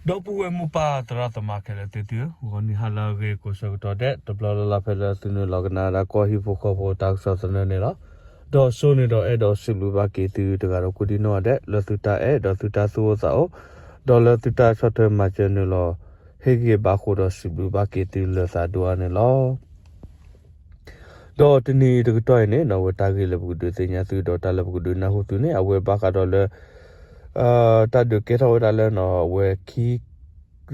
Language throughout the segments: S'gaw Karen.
ဒီပုၢ်ဝဲၢ်မိၢ်ပၢ်သရၣ်သမါခဲလၢာ်သ့ၣ်သုဧၢ, ဂီၤနံၤဟါလၢအဂ့ၤကိးဆၢကတီၢ်ဒဲး တဘျီလၢ်လၢ်ဖဲလၢသုနုာ်လီၤကနၣ်ဒၣ်ကီၢ်ဟံၣ်ဖိဃီဖိတၢ်ကစီၣ်သနၢၣ်န့ၣ်လီၤ. ဒီးစိန့ၣ်ဒီးအဲၣ်ဒိးစံးဘျုးဘၣ်က့ၤသုတဂၤဒီးကိးဒံနီၢ်ဂၤဒဲး လၢသုတၢ်အဲၣ်ဒီးသုတၢ်သူၣ်အိၣ်သးအိၣ်, ဒီးလၢသုတၢ်ဆီၣ်ထွဲမၤစၢၤနုာ်လီၤ ဟ့ၣ်ဂံၢ်ဘါဃိဒီးစံးဘျုးဘၣ်က့ၤသုလၢသးဒိၣ်အါန့ၣ်လီၤ. ဒီးတနံၤအံၤတကတီၢ်အံၤန့ၣ်နီၢ် အဝဲတၢ်ဂ့ၢ်လၢပကဒုးသ့ၣ်ညါသုဒီးတၢ်လၢပကဒုးနၢ်ဟူသုန့ၣ် အဝဲဘၣ်ဃးဒီးလၢ တၢ်ဒုးကဲထီၣ်ဝဲဒၣ်လၢနီၢ် အဝဲ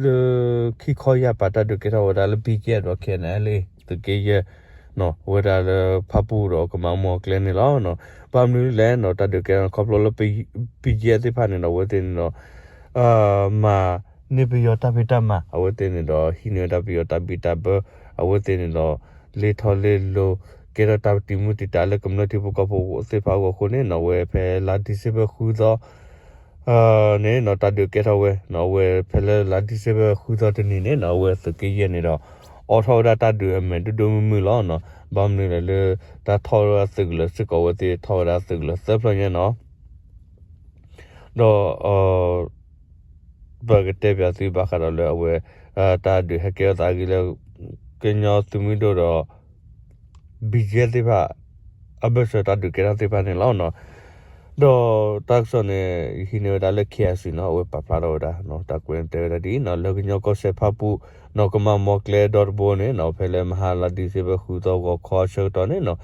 လၢ ခံခီယၢ်ပာ်တၢ်ဒုးကဲထီၣ်ဝဲဒၣ်လၢ ဘံကဲဒီး ခဲနလ့ သုးက့ယဲၢ် ဝဲဒၣ်လၢဖၣ်ပူၣ်ဒီးကမၤမူအကျဲန့ၣ်လီၤ. ဘၣ်မနုၤလဲၣ်နီၢ် တၢ်ဒုးကဲထီၣ်ခီဖျိလၢ ဘံကဲသ့ၣ်တဖၣ်န့ၣ်ဒီး အဝဲသ့ၣ်န့ၣ်ဒီး မၤန့ၢ်ပယီၤတၢ်ဖံးတၢ်မၤ အဝဲသ့ၣ်န့ၣ်ဒီး ဟံးန့ၢ်ဝဲဒၣ်ပယီၤတၢ်ဘံၣ်တၢ်ဘၢ အဝဲသ့ၣ်န့ၣ်ဒီး လ့ထီၣ်လ့လိၤ ကဲထီၣ်တၢ်ပတံၤမုၢ်တံာ်တာ်လၢကမျၢၢ်ထံဖိကီၢ်ဖိသ့ၣ်တဖၣ်အဂီၢ်အဃိန့ၣ်နီၢ် အဝဲဖဲလါ December ဃုသီ န့ၣ်နီၢ် တၢ်ဒုးကဲထီၣ်ဝဲနီၢ် အဝဲဖဲလၢလါ December ဃုသီတနံၤန့ၣ်နီၢ် အဝဲသုးက့ယဲၢ်န့ၣ်ဒီး အိးထီၣ်ဝဲဒၣ်တၢ်ဒုးအမဲာ်ဒိၣ်ဒိၣ်မုၢ်မုၢ်လီၤ. ဘၣ်မနုၤလဲၣ်လၢ တၢ်ထီၣ်ဝဲဒၣ်သုးကလၢၤစ့ၢ်ကီး အဝဲသ့ၣ်ထီၣ်ဝဲဒၣ်သုးကလၢၤသၢဖျၢၣ်ညါနီၢ် ဒီး ပကတဲပၠးသုဘၣ်ဃးဒီးလၢအဝဲ တၢ်ဒုးဟဲကဲထီၣ်သးအဂ့ၢ်လၢ ကညီသုးမုၢ်ဒိၣ်ဒီး ဘံကဲသ့ၣ်တဖၣ် အဘၢၣ်စၢၤတၢ်ဒုးကဲထီၣ်သ့ၣ်တဖၣ်န့ၣ်လီၤ. ဒီးတၢ်ကစီၣ်န့ၣ် ယဟံးန့ၢ်ဝဲဒၣ်လၢ KIC နီၢ် အဝဲပာ်ဖျါထီၣ်ဝဲဒၣ် တၢ်ကွဲးတဲဝဲဒၣ်ဒ်အံၤနီၢ် လၢကညီကီၢ်စဲၣ်ဖၣ်ပူၣ်နီၢ် ကမၤမူအကျဲဒီတဘိန့ၣ်နီၢ် ဖဲလၢမဟါလါ December ဃုသီဂီၤခီအဆၢကတီၢ်န့ၣ်နီၢ်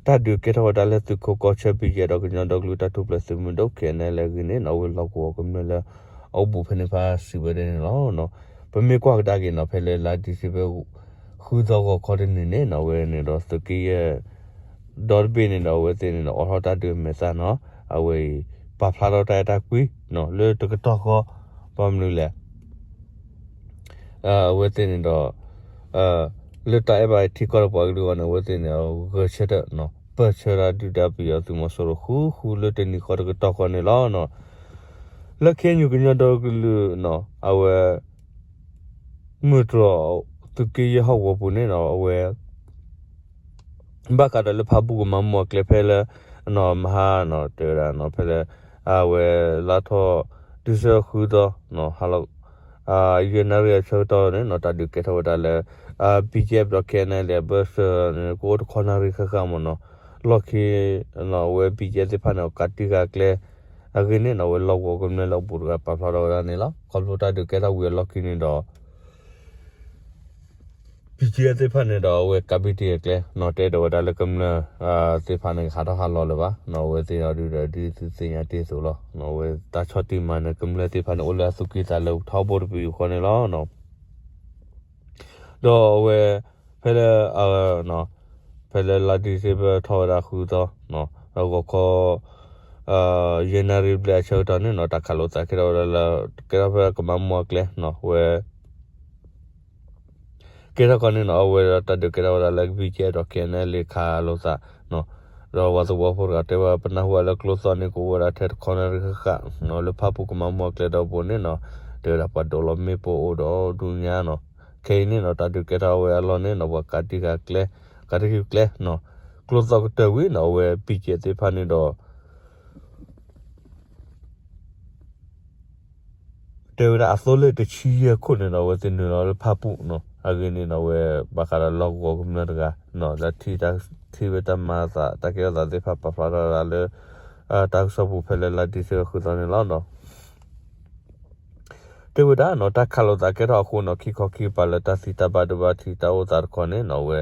တၢ်ဒုးကဲထီၣ်ဝဲဒၣ်လၢသုးခိးကီၢ်ဆၢ ဘံကဲ ဒီးကညီဒီကလုာ်တၢ်ထူၣ်ဖျဲးသုးမုၢ်ဒိၣ် ခဲနလ့ အဂ့ၢ်န့ၣ်နီၢ် အဝဲလီၢ်ကဝီၤကမျၢၢ်လၢ အအိၣ်ဘူးဖဲန့ၣ်တဖၣ်စံးဝဲဒၣ်န့ၣ်လီၤ. ပမ့ၢ်ကွၢ်ကဒါက့ၤနီၢ် ဖဲလၢလါ December ဃုသီဂီၤခီတနံၤန့ၣ်နီၢ် အဝဲန့ၣ်ဒီးသုးက့ယဲၢ် ဒီတဘ့ၣ်န့ၣ်ဒီး အဝဲသ့ၣ်န့ၣ်ဒီး အိးထီၣ်တၢ်ဒုးအမဲာ်သၣ်နီၢ် အဝဲအံၤ ပာ်ဖျါထီၣ်တၢ်အဲၣ်တၢ်ကွံနီၢ် လၢတကတီၢ်ဃီ ဘၣ်မနုၤလဲၣ် အဝဲသ့ၣ်န့ၣ်ဒီး လၢတၢ်အဲၣ်ဘၣ်ထံကီၢ်ဒီးပှၤကလုာ်အဂီၢ်န့ၣ် အဝဲသ့ၣ်န့ၣ် ဂဲၤဆၢထၢၣ်နီၢ် ပၢၢ်ဆၢတၢ်ဒုၣ်ဒါပယီၤသုးမီၤစိရိၤဃုဃုလၢတနံၤဃီတကတီၢ်ဃီန့ၣ်လီၤ. လၢ KNU ကညီဒီကလုာ်နီၢ် အဝဲ မုၢ်တြီၤသုးက့ယဲၢ်ဟီၣ်ကဝီၤပူၤန့ၣ်နီၢ် အဝဲ ဘၣ်ဃးဒီးလၢဖၣ်ပူၣ်ကမၤမူအကျဲဖဲလၢ နီၢ် မဟါနီၢ် တဲဝဲဒၣ်နီၢ် ဖဲလၢ အဝဲလါထီၣ် December ဃုသီ ဟါလီၤ ယဲၢ်နၣ်ရံၣ်အဆၢကတီၢ်န့ၣ်နီၢ် တၢ်ဒုးကဲထီၣ်ဝဲဒၣ်လၢ BGF ဒီး KNLA အဘၢၣ်စၢၤန့ၣ် ကအိၣ်တခီနၣ်ရံၣ်ဃၣ်ဃၣ်မ့ၢ်နီၢ် လီၢ်ခံ အဝဲ BGF သ့ၣ်တဖၣ်န့ၣ် အကးတံၢ်ဃာ်ကျဲ အဂ့ၢ်န့ၣ်နီၢ် အဝဲလီၢ်ကဝီၤကမျၢၢ်လၢအဘူးတဂၤပာ်ဖျါထီၣ်ဝဲဒၣ်န့ၣ်လီၤ. ခီဖျိတၢ်ဒုးကဲထီၣ်ဝံၤအလီၢ်ခံန့ၣ်ဒီး BGF သ့ၣ်တဖၣ်န့ၣ်ဒီး အဝဲကးဘံၣ်တံၢ်အကျဲနီၢ် တအဲၣ်ဒိးဝဲဒၣ်လၢကမျၢၢ်သ့ၣ်တဖၣ်န့ၣ် ကဟးထီၣ်ဟးလီၤလၢၤဘၣ်နီၢ် အဝဲသ့ၣ်အံၤဒုးဒီးဒုးသုသ့ၣ်ညါတ့ၢ်အသိးလီၤ. အဝဲတၢ်ဆီၣ်တံၢ်မၤနၢၤကမျၢၢ်သ့ၣ်တဖၣ်န့ၣ် အိၣ်လၢအသူၣ်ကံၢ်သးလဲပူၤထီဘိတပယူာ်ဃီန့ၣ်လီၤ. ဒီးအဝဲ ဖဲလၢ ဖဲလၢလါ December ထီၣ်ဝဲဒၣ်ဃုသီ ဂီၤခီ ယဲၢ်နၣ်ရံၣ်ဘျဲၣ်အဆၢကတီၢ်န့ၣ်နီၢ် တၢ်ခးလိာ်သးကဲထီၣ်ဝဲဒၣ်လၢ ကဲထီၣ်ဖဲကမၤမူအကျဲနီၢ် ဝဲ ကဲထီၣ်ခီန့ၣ်နီၢ် အဝဲဒၣ်တၢ်ဒုးကဲထီၣ်ဝဲဒၣ်လၢ BGF ဒီး KNLA ခးလိာ်သး ဒီးပှၤသဝီဖိတဂၤတဲဝဲ ပနၢ်ဟူဝဲလၢကျိသီၣ်န့ၣ် ကအိၣ်ဝဲဒၣ်ထဲတခီနၣ်ရံၣ်ဃၣ်ဃၣ် လၢဖၣ်ပူၣ်ကမၤမူအကျဲဒီဘိန့ၣ်နီၢ် တဲဝဲဒၣ်ပှၤဒိးလီၤမ့ၣ်ပိၢ်အိၣ်ဒီးဒူညါနီၢ် ခဲအံၤန့ၣ်နီၢ် တၢ်ဒုးကဲထီၣ်ဝဲအလီၢ်န့ၣ်နီၢ် ပှၤကးတံၢ်ဃာ်ကျဲ ကးတံၢ်ဃာ်ကျဲနီၢ် ကျိသီၣ်ကတၢၢ်ဝံၤနီၢ် အဝဲ BGF သ့ၣ်တဖၣ်န့ၣ်ဒီး တဲဝဲဒၣ်အသိလ့ၣ်တဆံယဲၢ်ခိၣ်န့ၣ်နီၢ် အဝဲသ့ၣ်နုာ်လီၤလၢဖၣ်ပူၣ်နီၢ် အဂ့ၢ်န့ၣ်နီၢ် အဝဲဘၣ်ဃးဒီးလီၢ်ကဝီၤကမျၢၢ်တဂၤနီၢ် လၢထံၣ်ဝဲတၢ်မၤအသး တၢ်ကဲထီၣ်သးသ့ၣ်တဖၣ်ပာ်ဖျါထီၣ်ဝဲဒၣ်လၢ တၢ်ကစီၣ်ပူၤဖဲလၢလါ December ဃုသီန့ၣ်လီၤ. တဲဝဲဒၣ်နီၢ် တၢ်ခးလိာ်သးကဲထီၣ်အဃိနီၢ် ခံခီခံကပၤလၢတၢ်သံတၢ်ဘၣ်ဒိဘၣ်ထံးတၢ်အိၣ်သးတခီန့ၣ်နီၢ် အဝဲ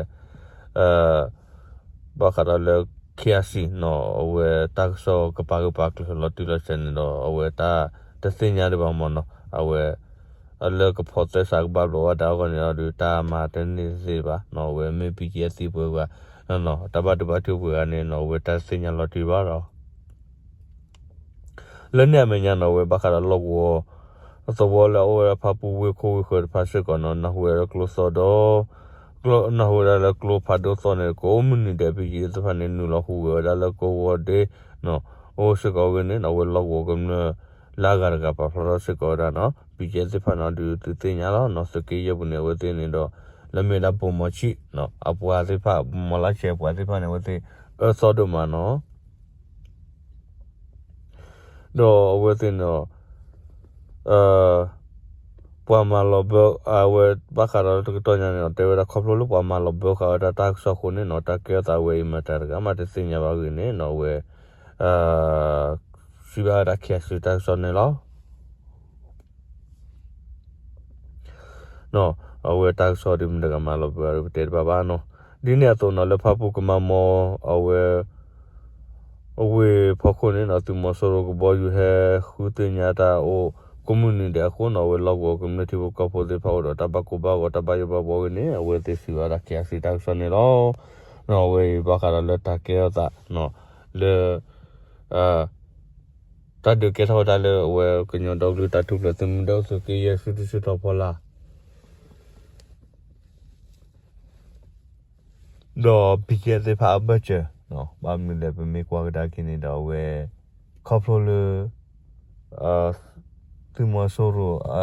ဘၣ်ဃးဒီးလၢ KIC နီၢ် အဝဲတၢ်ကစီၣ်ကပာ်ဂၢၢ်ပာ်ကျၢၤလီၤတံၢ်လီၤဆဲးန့ၣ်ဒီး အဝဲတၢ်တသ့ၣ်ညါဒံးဘၣ်မ့ၢ်နီၢ် အဝဲ လၢကဖီၣ်သဲစးကဘၣ်ဘျီးဘၣ်ဒါအဂီၢ်န့ၣ်ဒီး တၢ်မၤတန့ၢ်သ့ဘၣ်နီၢ် အဝဲမ့ၢ် BGF သံပှဲၤဂၤ တၢ်ဘၣ်ဒိဘၣ်ထံးပှဲၤဂၤန့ၣ်နီၢ် အဝဲတၢ်တသ့ၣ်ညါလီၤတံၢ်ဘၣ်ဒီး လၢန့ၣ်အမဲာ်ညါနီၢ် အဝဲဘၣ်ဃးဒီးလီၢ်ကဝီၤ သဝီလၢအအိၣ်ဝဲဒၣ်ဖၣ်ပူၣ်ဝ့ၢ်ခိၣ်ဝ့ၢ်ဃၢၤတဖၣ်စ့ၢ်ကီးနီၢ် နၢ်ဟူဝဲဒၣ်ကျိသီၣ်ဒီး နၢ်ဟူဝဲဒၣ်လၢကျိဖးဒိၣ်သီၣ်န့ၣ် ကအိၣ်မုၢ်နံၤဒဲး BGF သ့ၣ်တဖၣ်န့ၣ် နုာ်လီၤဟူးဂဲၤဝဲဒၣ်လၢကဝီၤဒ့နီၢ် အိၣ်စ့ၢ်ကီးဝဲန့ၣ်နီၢ် အဝဲလီၢ်ကဝီၤကမျၢၢ် လၢအဂၤတဂၤပာ်ဖျါထီၣ်စ့ၢ်ကီးဝဲဒၣ်နီၢ် BGF သ့ၣ်တဖၣ်န့ၣ် ဒုးသုသ့ၣ်ညါလီၤနီၢ် သုးက့ယဲၢ်ပူၤန့ၣ် အဝဲသ့ၣ်န့ၣ်ဒီး လၢမ့ၢ်ဒၣ်ဘိၣ်မီၤဆံးနီၢ် အပှၤသ့ၣ်တဖၣ် ဘိၣ်မီၤလါဆဲးအပှၤသ့ၣ်တဖၣ်န့ၣ် အဝဲသ့ၣ်အၢသီဒိၣ်မးနီၢ် ဒီးအဝဲသ့ၣ်န့ၣ်ဒီး အ ပှၤမၤလီၤဘၢ အဝဲဘၣ်ဃးဒီးတကတီၢ်ညါန့ၣ်နီၤ တဲဝဲဒၣ်ခီဖျိလၢပှၤမၤလီၤဘၢဃာ်ဝဲဒၣ်တၢ်ကစီၣ်အဃိန့ၣ်နီၤ တၢ်ကဲထီၣ်သးဝဲအံၤမတၤတဂၤမးတသ့ၣ်ညါဘၣ်အဂ့ၢ်န့ၣ်နီၤ အဝဲ စံးဘၣ်ဝဲဒၣ် KIC တၢ်ကစီၣ်န့ၣ်လီၤ. အဝဲတၢ်ကစီၣ်ဒ်မတၤတဂၤမၤလီၤဘၢအီၤဒီးပတဲတဘၣ်ဘၣ်နီၤ. ဒ်န့ၣ်အသိးနီၤ လၢဖၣ်ပူၣ်ကမါမီ အဝဲ အဝ့ၢ်ဖီခိၣ်န့ၣ်နီၤ သုးမီၤစိရိၤကဘီယူၤဟဲဃုသ့ၣ်ညါတၢ်အိၣ် ကိးမုၢ်နံၤဒဲးအဃိနီၤ အဝဲလီၢ်ကဝီၤကမျၢၢ်ထံဖိကီၢ်ဖိသ့ၣ်တဖၣ်အိၣ်ဒီးတၢ်ဘၣ်ကိၢ်ဘၣ်ဂီၤ တၢ်ဘၣ်ယိၣ်ဘၣ်ဘှီအဂ့ၢ်န့ၣ် အဝဲသ့ၣ်စံးဘၣ်ဝဲဒၣ် KIC တၢ်ကစီၣ်န့ၣ်လီၤ. အဝဲအံၤဘၣ်ဃးဒီးလၢတၢ်ကဲထီၣ်သး လၢ တၢ်ဒုးကဲထီၣ်ဝဲဒၣ်လၢအဝဲကညီဒီကလုာ်တၢ်ထူၣ်ဖျဲးသုးမုၢ်ဒိၣ်သုးက့ယဲၢ်ဆူတဆူထီၣ်ဖီလာ် ဒီး BGF သ့ၣ်တဖၣ်အဘၢၣ်စၢၤ ဘၣ်မနုၤလဲၣ် ပမ့ၢ်ကွၢ်ကဒါက့ၤန့ၣ်ဒီးအဝဲ ခီဖျိလၢ သုးမီၤစိရိၤ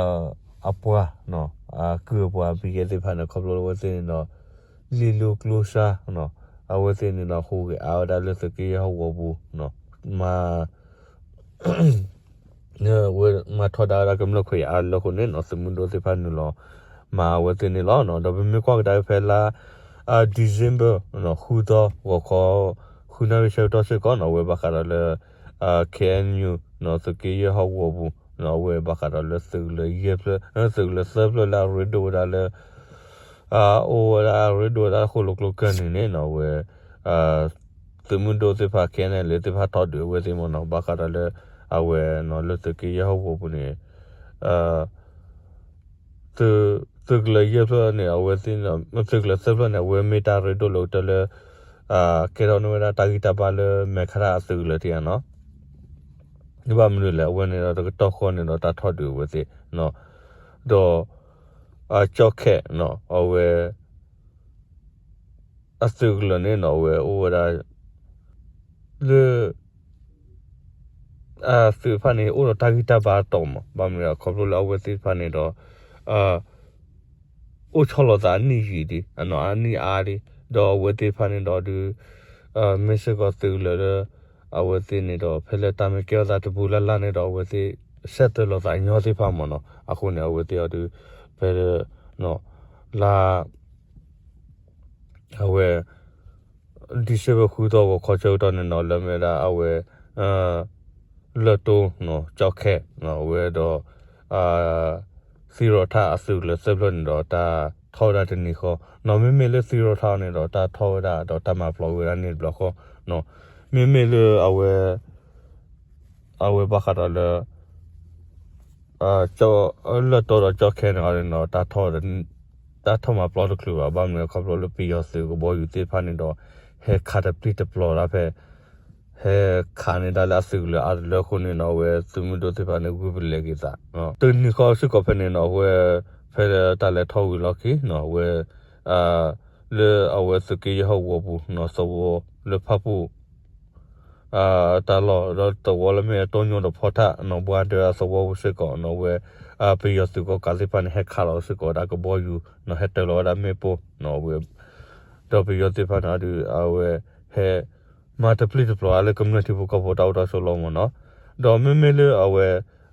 အပှၤ အကုၢ်အပှၤ BGF သ့ၣ်တဖၣ်န့ၣ် ခီဖျိလၢအဝဲသ့ၣ်န့ၣ်ဒီး လံာ်လူကျိစါ အဝဲသ့ၣ်န့ၣ်ဒီး ဟူးဂဲၤအါဝဲဒၣ်လၢသုးက့ယဲၢ်ဟီၣ်ကဝီၤပူၤ မၤ ဝဲမၤထီဒါဝဲဒၣ်ကမျၢၢ်ခွဲးယာ်အါလၢအဃိန့ၣ်နီၤ သုးမုၢ်ဒိၣ်သ့ၣ်တဖၣ်နုာ်လီၤမၤအဝဲသ့ၣ်န့ၣ်လီၤ. ဒီးပမ့ၢ်ကွၢ်ကဒါက့ၤဖဲလါ December ဃုသီ ဂီၤခီ ဃုနၣ်ရံၣ်ဆၢကတီၢ်စ့ၢ်ကီးနီၤ အဝဲဘၣ်ဃးဒီးလၢ KNU သုးက့ယဲၢ်ဟီၣ်ကဝီၤပူၤ အဝဲဘၣ်ဃးဒီးလၢသုးကလၢၤယဲၢ် သုးကလၢၤသၢဖျၢၣ်လၢအရ့ဒိၣ်ဝဲဒၣ်လၢ အိၣ်ဝဲဒၣ်အရ့ဒိၣ်ဝဲဒၣ်ဃိၣ်လိာ်ကျိကၢၢ်နံၤန့ၣ်နီၤ အဝဲ သုးမုၢ်ဒိၣ်သ့ၣ်တဖၣ် KNLA သ့ၣ်တဖၣ်ထီၣ်ဒုးအဝဲသ့ၣ်မ့ၢ်နီၤ ဘၣ်ဃးဒီးလၢ အဝဲနီၤ လၢသုးက့ယဲၢ်ဟီၣ်ကဝီၤပူၤန့ၣ် သုးကလၢၤယဲၢ်ဖျၢၣ်န့ၣ် အဝဲသ့ၣ် သုးကလၢၤသၢဖျၢၣ်န့ၣ် အဝဲမ့ၢ်တၢ်ရ့ဒိၣ်လၢကတၢၢ်လၢ ကဲထီၣ်န့ၢ်ဝဲဒၣ်တၢ်ဂံၢ်တၢ်ဘါလၢမဲာ်ခါတၢ်အသုးကလၢၤတယၤနီၤ ဘၣ်မနုၤလဲၣ် အဝဲန့ၣ်ဒီးတကတီၢ်ဃီန့ၣ်ဒီးတၢ်ထီၣ်ဒုးအဝဲသ့ၣ် ဒီး ကၠီၣ်ခဲၣ်နီၤ အဝဲ အသုးကလၢၤန့ၣ်နီၤ အဝဲအိၣ်ဝဲဒၣ် လၢ အသုးတဖၣ်န့ၣ် အိၣ်ဒီးတၢ်ဂံၢ်တၢ်ဘါအတီၤမး ဘၣ်မနုၤလဲၣ် ခီဖျိလၢအဝဲသ့ၣ်တဖၣ်န့ၣ်ဒီး အိၣ်ဆီလီၤသးအနံၣ်ယံာ်ဒံး အနံၣ်အါဒံး ဒီးအဝဲသ့ၣ်တဖၣ်န့ၣ်ဒီးဒုး မ့ၢ်စ့ၢ်ကီးသုးကလၢၤလၢ အဝဲသ့ၣ်န့ၣ်ဒီး ဖဲလၢတၢ်မ့ၢ်ကဲထီၣ်သးတပူၤလၢ်လၢ်န့ၣ်ဒီး အဝဲသ့ၣ်ဆဲးသၢလီၤသးညီသ့ၣ်တဖၣ်မးနီၤ အဃိန့ၣ် အဝဲသ့ၣ်အီၤဒုး ဖဲလၢ လါ အဝဲ December ဃုသီဂီၤခီဆၢကတီၢ်န့ၣ်နီၤ လၢမ့ၢ်ဝဲဒၣ်အဝဲ လၢၢ်တိၢ် ကၠီၣ်ခဲၣ် အဝဲဒီး သံရီၤထၣ်အသုးကလၢၤသၢဖျၢၣ်န့ၣ်ဒီး တၢ်ထီၣ်ဝဲဒၣ်တနံၤဃီ နီၤမ့မ့ၢ်လၢသံရီၤထၣ်န့ၣ်ဒီး တၢ်ထီၣ်ဝဲဒၣ်ဒီးတၢ်မၤပျီဝဲဒၣ်န့ၣ်တဘျီဃီ မ့မ့ၢ်လၢအဝဲ အဝဲဘၣ်ဃးဒီးလၢ လၢၢ်တိၢ်ဒီးကၠီၣ်ခဲၣ်န့ၣ်အီၤန့ၣ်ဒီး တၢ်ထီၣ်မၤပျီတချုးဘၣ် ဘၣ်မနုၤလဲၣ် ခီဖျိလၢပယီၤသုးကဘီယူၤသ့ၣ်တဖၣ်န့ၣ်ဒီး ဟဲခးတပျံၤတပျီၤဒၣ်ဖဲ ဟဲခးန့ၢ်ဒၣ်လၢအသုးကလၢၤအါတလၢအဃိန့ၣ်နီၤ အဝဲသုးမုၢ်ဒိၣ်သ့ၣ်တဖၣ်န့ၣ် ဂုာ်ပလဲၤက့ၤသး တနံၤဃီစ့ၢ်ကီးဖဲန့ၣ်နီၤ အဝဲ ဖဲလၢတၢ်လဲၤထီၣ်ဝံၤလီၢ်ခံနီၤ အဝဲ လၢအဝဲသုးက့ယဲၢ်ဟီၣ်ကဝီၤပူၤနီၤ သဝီလၢဖၣ်ပူၣ် တၢ်လီၢ် ဒီးသဝီလၢမ့ၢ်အတိၢ်ညိၣ်ဒီးဖီထၣ်နီၤ ဘှါဒၢအသဝီပူၤစ့ၢ်ကီးနီၤ အဝဲ ပယီၤသုးကီၣ်ကးသ့ၣ်တဖၣ်န့ၣ် ဟဲခးလီၤစ့ၢ်ကီးဝဲဒၣ်ကဘီယူၤနီၤ ဟဲတၢၤလီၤဝဲဒၣ်မ့ၣ်ပိၢ်နီၤ အဝဲ ဒီးပယီၤသ့ၣ်တဖၣ်န့ၣ်ဒီး အဝဲ ဟဲ မၤတပျံၤတပျီၤအါလၢကမျၢၢ်ထံဖိကီၢ်ဖိတၢ်အိၣ်တၢ်ဆိးလီၢ်မးနီၤ ဒီးမ့မ့ၢ်လၢအဝဲ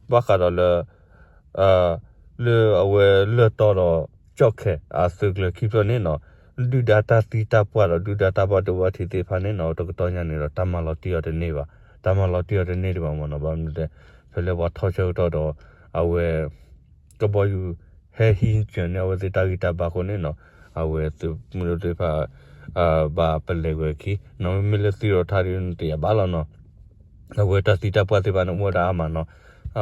ဘၣ်ဃးဒီးလၢ လၢအဝဲလၢၢ်တီၢ်ဒီးကၠီၣ်ခဲၣ်အသုးကလၢၤခံဖျၢၣ်န့ၣ်နီၤ ဒုၣ်ဒါတၢ်သံတၢ်ပှၢ်ဒီးဒုၣ်ဒါတၢ်ဘၣ်ဒိဘၣ်ထံးသ့ၣ်တဖၣ်န့ၣ်နီၤ တကတီၢ်ညါန့ၣ်ဒီး တၢ်မၤလီၤတံၢ်အီၤတန့ၢ်ဘၣ် တၢ်မၤလီၤတံၢ်အီၤတန့ၢ်ဒံးဘၣ်မးနီၤ ဘၣ်မနုၤလဲၣ် ဖဲလၢပှၤထီၣ်ဆၢကတီၢ်ဒီး အဝဲ ကဘီယူၤ ဟဲဟံးစၢၤန့ၢ်အဝဲသ့ၣ်တၢ်ဂံၢ်တၢ်ဘါအဃိန့ၣ်နီၤ အဝဲသုးမုၢ်ဒိၣ်သ့ၣ်တဖၣ် ဘၣ်ပလဲၤဝဲခံနီၤ မ့မ့ၢ်လၢသံရီၤထၣ်ဒ်န့ၣ်တယာ်ဘၣ်လီၤနီၤ အဝဲတၢ်သံတၢ်ပှၢ်သ့ၣ်တဖၣ်န့ၣ် အိၣ်ဝဲဒၣ်အါမးနီၤ တၢ်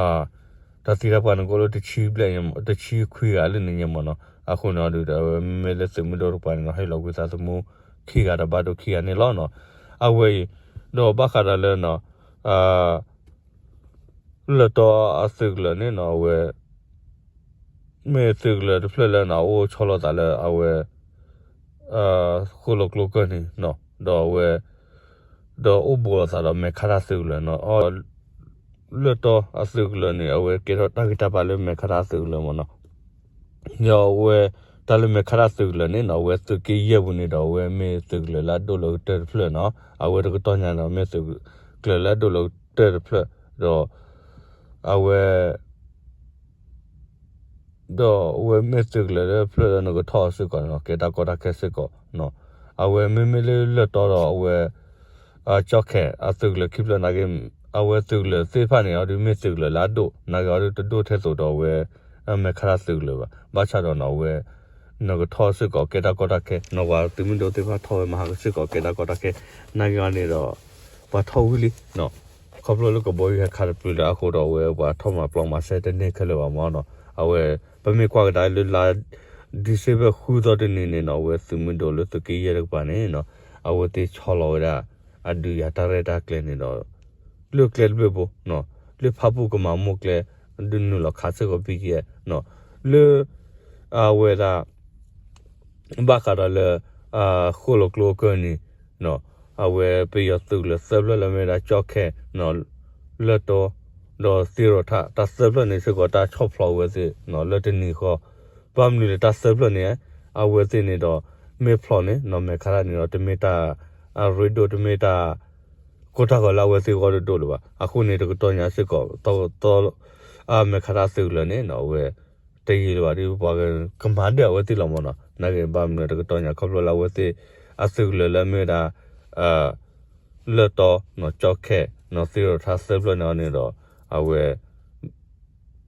သံတၢ်ပှၢ်န့ၣ် ကအိၣ်လၢတဆံဘျဲၣ် တဆံခွံဂၤလၢန့ၣ်ညါမးနီၤ အဃိန့ၣ်ဒီး အဝဲမ့မ့ၢ်လၢသုးမုၢ်ဒိၣ်တကပၤန့ၣ်နီၤ ဟဲလီၤကွံာ်သးသမူခံဂၤဒီးဘၣ်ဒိခံဂၤန့ၣ်လီၤနီၤ အဝဲအံၤ ဒီးဘၣ်ဃးဒီးလၢနီၤ လၢၢ်တီၢ်အသုးကလၢၤန့ၣ်နီၤ အဝဲ မ့ၢ်သုးကလၢၤတဖျၢၣ်လၢနီၤ အိၣ်ဆီလီၤသးလၢအဝဲ ဃိၣ်လိာ်ကျိကၢၢ်န့ၣ်နီၤ ဒီးအဝဲ ဒီးအိၣ်ဘူးလိာ်သးဒီးမဲာ်ခါတၢ်သုးကလၢၤနီၤ လၢၢ်တီၢ်အသုးကလၢၤန့ၣ် အဝဲကဲထီၣ်တၢ်ဂံၢ်တၢ်ဘါလၢမဲာ်ခါတၢ်သုးကလၢၤမးနီၤ ဒီးအဝဲ တၢ်လၢမဲာ်ခါတၢ်သုးကလၢၤန့ၣ်နီၤ အဝဲသုးက့ယဲၢ်ပူၤန့ၣ်ဒီး အဝဲမ့ၢ်သုးကလၢၤလၢအဒိၣ်လၢကတၢၢ်တဖျၢၣ်နီၤ အဝဲတကတီၢ်ညါန့ၣ်ဒီး မ့ၢ်သုးကလၢၤလၢအဒိၣ်လၢကတၢၢ်တဖျၢၣ် ဒီး အဝဲ ဒီးအဝဲမ့ၢ်သုးကလၢၤလၢဖျၢၣ်လၢနကထီၣ်အီၤစ့ၢ်ကီးန့ၣ် ကဲတၢ်ကီတၢ်ခဲစ့ၢ်ကီး, အဝဲမ့မ့ၢ်လၢလၢၢ်တီဒီးအဝဲ ကၠီၣ်ခဲၣ်အသုးကလၢၤခံဖျၢၣ်နာ်က့ အဝဲသုးကလၢၤသ့ၣ်တဖၣ်န့ၣ် အီၤဒုးမ့ၢ်သုးကလၢၤလၢအဒိၣ် နာ်က့အီၤဒုးတဒိၣ်ထဲသိးဒီးအဝဲ မဲာ်ခါတၢ်သုးကလၢၤဘၣ်. ဘၣ်ဆၣ်ဒီးန့ၣ် အဝဲ နကထီၣ်စ့ၢ်ကီးကဲတၢ်ကီတၢ်ခဲ နဝၤသုးမုၢ်ဒိၣ်သ့ၣ်တဖၣ်ထီၣ်ဝဲမဟါကစ့ၢ်ကီးကဲတၢ်ကီတၢ်ခဲ နာ်က့အီၤန့ၣ်ဒီး ပှၤထီၣ်ဝံၤလံ ခီဖျိလၢကဘီယူၤဟဲခးတပျုၤလၢအဃိဒီးအဝဲပှၤထီၣ်မၤပျီမၤစဲတန့ၢ်ခဲလၢာ်ဘၣ်မ့ၢ်နီၤ. အဝဲ ပမ့ၢ်ကွၢ်ကဒါလၢလါ December ဃုသီတနံၤန့ၣ်နီၤ အဝဲသုးမုၢ်ဒိၣ်လၢသုးက့ယဲၢ်တကပၤန့ၣ်နီၤ အဝဲသ့ၣ်ဆီလီၤဝဲဒၣ် အဒုးယၤတၢ်ရဲၣ်တၢ်ကျဲၤန့ၣ်ဒီး လၢကျဲတဘ့ၣ်ဖိ လၢဖၣ်ပူၣ်ကမၤမိၢ်ကျဲ ဒုးနုာ်လီၤခးစ့ၢ်ကီး ဘံကယဲၢ် လၢ အဝဲဒၣ် ဘၣ်ဃးဒီးလၢ ဃိၣ်လီၤကျိအကၢၢ်န့ၣ် အဝဲပယီၤသုးကလၢၤသၢဖျၢၣ်လၢမ့ၢ်ဝဲဒၣ်ကၠီၣ်ခဲၣ် လၢၢ်တီ ဒီးသံရီၣ်ထၣ် တၢ်သၢဖျၢၣ်န့ၣ်စ့ၢ်ကီး တၢ်ဆီၣ်ဖျိးဝဲသ့ၣ် လၢတနံၤဃီ ဘၣ်မနုၤလဲၣ်တၢ်သၢဖျၢၣ်န့ၣ် အဝဲသ့ၣ်န့ၣ်ဒီး မ့ၢ်ဖျိးန့ၣ် မဲာ်ခါတၢ်န့ၣ်ဒီး တမ့ၢ်တၢ် အရ့ဒိၣ် တမ့ၢ်တၢ် ကိၢ်တၢ်ဂီၤလၢအဝဲသ့ၣ်ဂီၢ်ဒိၣ်ဒိၣ်လၢၤဘၣ်. အဃိန့ၣ် တကတီၢ်ညါစ့ၢ်ကီး သီ သီ မဲာ်ခါတၢ်သုးကလၢၤန့ၣ် အဝဲ တယံာ်လၢၤဘၣ်ဒီး ပှၤကမၤဒၣ်အဝဲသ့ၣ်လီၤမ့ၢ်နီၤ. နာ်က့ဘၣ်မနုၤတကတီၢ်ညါ ခီဖျိလၢအဝဲသ့ၣ် အသုးကလၢၤလၢမ့ၢ်ဝဲဒၣ် လၢၢ်တီ ကၠီၣ်ခဲၣ် သံရီၣ်ထၣ်သၢဖျၢၣ်န့ၣ်အီၤန့ၣ်ဒီး အဝဲ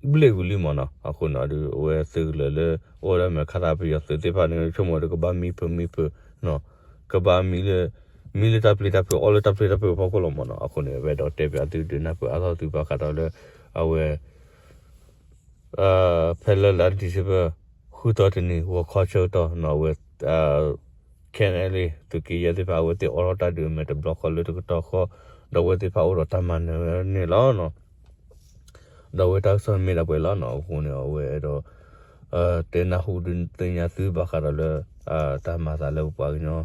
ဘျ့ၣ်ဝံၤလံမ့ၢ်နီၤ. အဃိန့ၣ်ဒီး အဝဲသုးကလၢၤလၢ အိၣ်ဝဲဒၣ်မဲာ်ခါတၢ်ပယီၤသုးသ့ၣ်တဖၣ်န့ၣ် ဆိကမိၣ်ဒီးကဘၣ်မံဖုးမံဖုး ကဘၣ်မံလၢ မံလၢတၢ်ပျံၤတၢ်ဖုး အီၣ်လၢတၢ်ပျံၤတၢ်ဖုးအဖီခိၣ်လီၤမ့ၢ်နီၤ. အဃိန့ၣ် ပအဲၣ်ဒိးတဲပၠးသုဒုးနၢ်ပၢၢ်အါထီၣ်သုဘၣ်ဃးဒီးလၢ အဝဲ ဖဲလၢလါ December ဃုသီတနံၤ ဂီၤခီဆၢကတီၢ်နီၤ အဝဲ KNLA သုးက့ယဲၢ်သ့ၣ်တဖၣ် အဝဲသ့ၣ်အိးထီၣ်တၢ်ဒုးအမဲာ်တဘျီဃီလၢတကတီၢ်ဃီ ဒီးအဝဲသ့ၣ်တဖၣ်အိၣ်ဒီးတၢ်မၤနၢၤန့ၣ်လီၤ. ဒီးအဝဲတၢ်ကစီၣ်မ့ၢ်ဒၣ်ပှဲၤလီၤနီၤ. အဃိန့ၣ် အဝဲအဲၣ်ဒိး တဲနၢ်ဟူဒုးသ့ၣ်ညါသုဘၣ်ဃးဒီးလၢ တၢ်မၤသးလၢပပှၤကညီ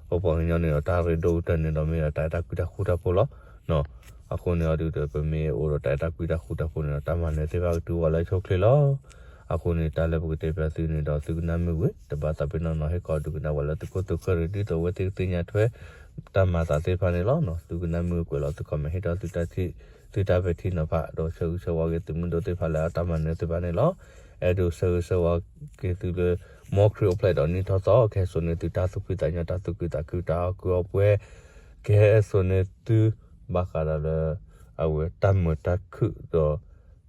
ပပှၤကညီန့ၣ်ဒီး တၢ်ရ့ဒိၣ်ကတၢၢ်န့ၣ်ဒီး မ့ၢ်ဒၣ်တၢ်အဲၣ်တၢ်ကွံတၢ်ဃူတၢ်ဖိးလီၤ. အဃိန့ၣ်အီၤဒုးဒီး ပမ့ၢ်အိၣ်ဒီးတၢ်အဲၣ်တၢ်ကွံတၢ်ဃူတၢ်ဖိးန့ၣ်ဒီး တၢ်မၤနၢၤသ့ၣ်တဖၣ်ကတုၤဝဲလၢအဆိအချ့လီၤ. အဃိန့ၣ် တၢ်လၢပကတဲပၠးသုန့ၣ်ဒီး သုကနၣ်မုာ်ကွံာ် တဘၣ်သးပ့ၤနီၣ်နီၤ ဟ့ၣ်ကီးဒုးကနၣ်ပှၤလၢသုခိၣ်သုဃၢၤရ့ဒ်သိးအဝဲသ့ၣ်ကသ့ၣ်ညါထွဲ တၢ်မၤသးသ့ၣ်တဖၣ်န့ၣ်လီၤ. သုကနၣ်မုာ်ကွံာ်လီၤ သု comment ဟ့ၣ်ထီၣ်သုတၢ်ထံၣ် သုတၢ်ပဲာ်ထံနီၤဖး ဒီးဆၢဂ့ၤဆၢဝါက့ၤသုးမုၢ်ဒိၣ်သ့ၣ်တဖၣ်လၢအတၢ်မၤနၢၤသ့ၣ်တဖၣ်န့ၣ်လီၤ. အဲၣ်ဒိးဆၢဂ့ၤဆၢဝါက့ၤသုလၢ မ်ခရံာ်အိၣ်ဖျဲၣ်ဒီးနံၣ်ထီၣ်သီ ကဟဲစိာ်န့ၢ်သုတၢ်သူၣ်ဖှံသးညီ တၢ်သူၣ်ခုသးခု တၢ်အီၣ်ကုၢ်အီပှဲၤ ကဟဲစိာ်န့ၢ်သု ဘၣ်ဃးဒီးလၢ အဝဲတၢ်မုာ်တၢ်ခုၣ်ဒီး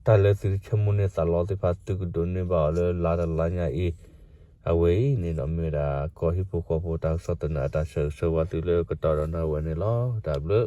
တၢ်လၢသုတဆိကမိၣ်န့ၢ်သးလီသ့ၣ်တဖၣ် သုကဒိးန့ၢ်ဘၣ်အီၤလၢလါတလါညါအံၤ အဝဲအံၤန့ၣ်ဒီးမ့ၢ်ဝဲဒၣ် ကီၢ်ဟံၣ်ဖိဃီဖိတၢ်ကစီၣ်သနၢၣ် တၢ်ဆၢဂ့ၤဆၢဝါသုလၢကတီၢ်ဒီးနၢ်ဝဲန့ၣ်လီၤ. တၢ်ဘျုး